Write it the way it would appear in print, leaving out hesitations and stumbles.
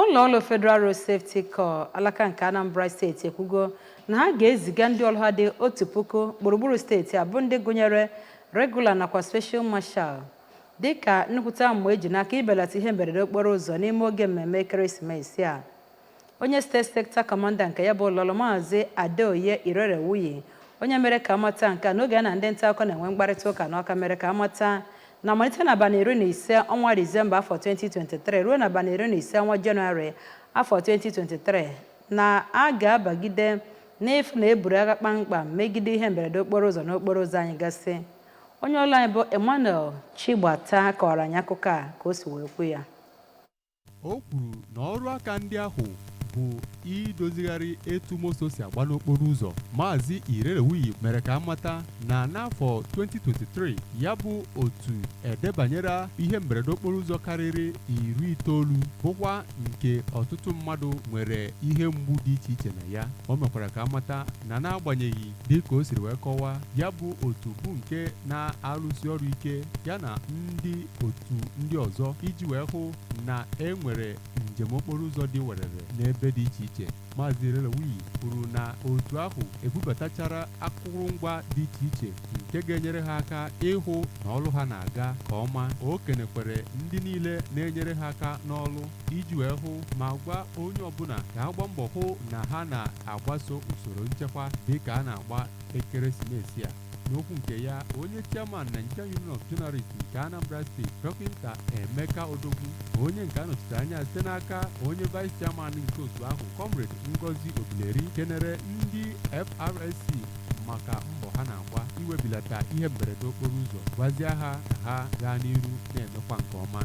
Ụlọ ọrụ Federal Road Safety Corps alaka nke Anambra Steeti ekwugo na ha ga-eziga ndị ọrụ ha dị 1000 gburugburu steeti a, bụ ndị gụnyere regular nakwa special marshal, dịka nnukwute amụma eji n'aka ibelata ihe mberede okporo ụzọ n'ime oge mmemme ekeresimesi a. Onye steeti sector commander nke ya bụ ụlọọrụ, Maazị Adeoye Irerewuyi, onye mere ka amata nke a n'oge a na ndị nta akụkọ na-enwe mkparịta ụka n'Ọka, mere ka amata na malite n'abalị 15 ọnwa Disemba afọ 2023 ruo n'abalị 15 ọnwa Jenụwarị afọ 2023, na a ga-abagide n'ịfụ na eburu agha kpamkpam megide ihe mberede okporo ụzọ n'okporo ụzọ anyị gasị. Onye ọrụ anyị bụ Emmanuel Chigbata kọrọ anyị akụkọ a ka o si wee kwu ya. O kwuru na ọrụ aka ndị ahụ bụ idozigharị etu moto si agba n'okporo ụzọ. Maazị Irerewuyi mere ka amata na n'afọ 2023, ya bụ otu edebanyere ihe mberede okporo ụzọ karịrị 90, bụkwa nke ọtụtụ mmadụ nwere ihe mgbu dị iche iche na ya. O mekwara ka amata na n'agbanyeghị dịka o siri wee kọwaa, ya bụ otu bụ nke na-arụsi ọrụ ike ya na ndị otu ndị ọzọ iji wee hụ na e nwere njem okporo ụzọ dị werere n'ebe dị iche iche. Maazị Irelewuyi kwuru na otu ahụ ebubatachara akụrụngwa dị iche iche nke ga-enyere ha aka ịhụ na ọrụ ha na-aga ka ọma. O kenekwere ndị niile na-enyere ha aka n'ọrụ iji wee hụ ma gwa onye ọbụla ka ha gbaa mbọ hụ na ha na-agbaso usoro nchekwa dịka a na-agba ekeresimesi a. N'okwu nke ya, onye chairman Nigerian Union of Journalists nke Anambra Steeti, Dọkịta Emeka Odogwu, onye nke anọchite anya site n'aka onye vice chairman nke otu ahụ, Comrade Ngozi Obileri, kenere ndị FRSC maka mbọ ha na-agba iwebilata ihe mberede okporo ụzọ, gwazie ha ka ha gaa n'iru na-emekwa nke ọma.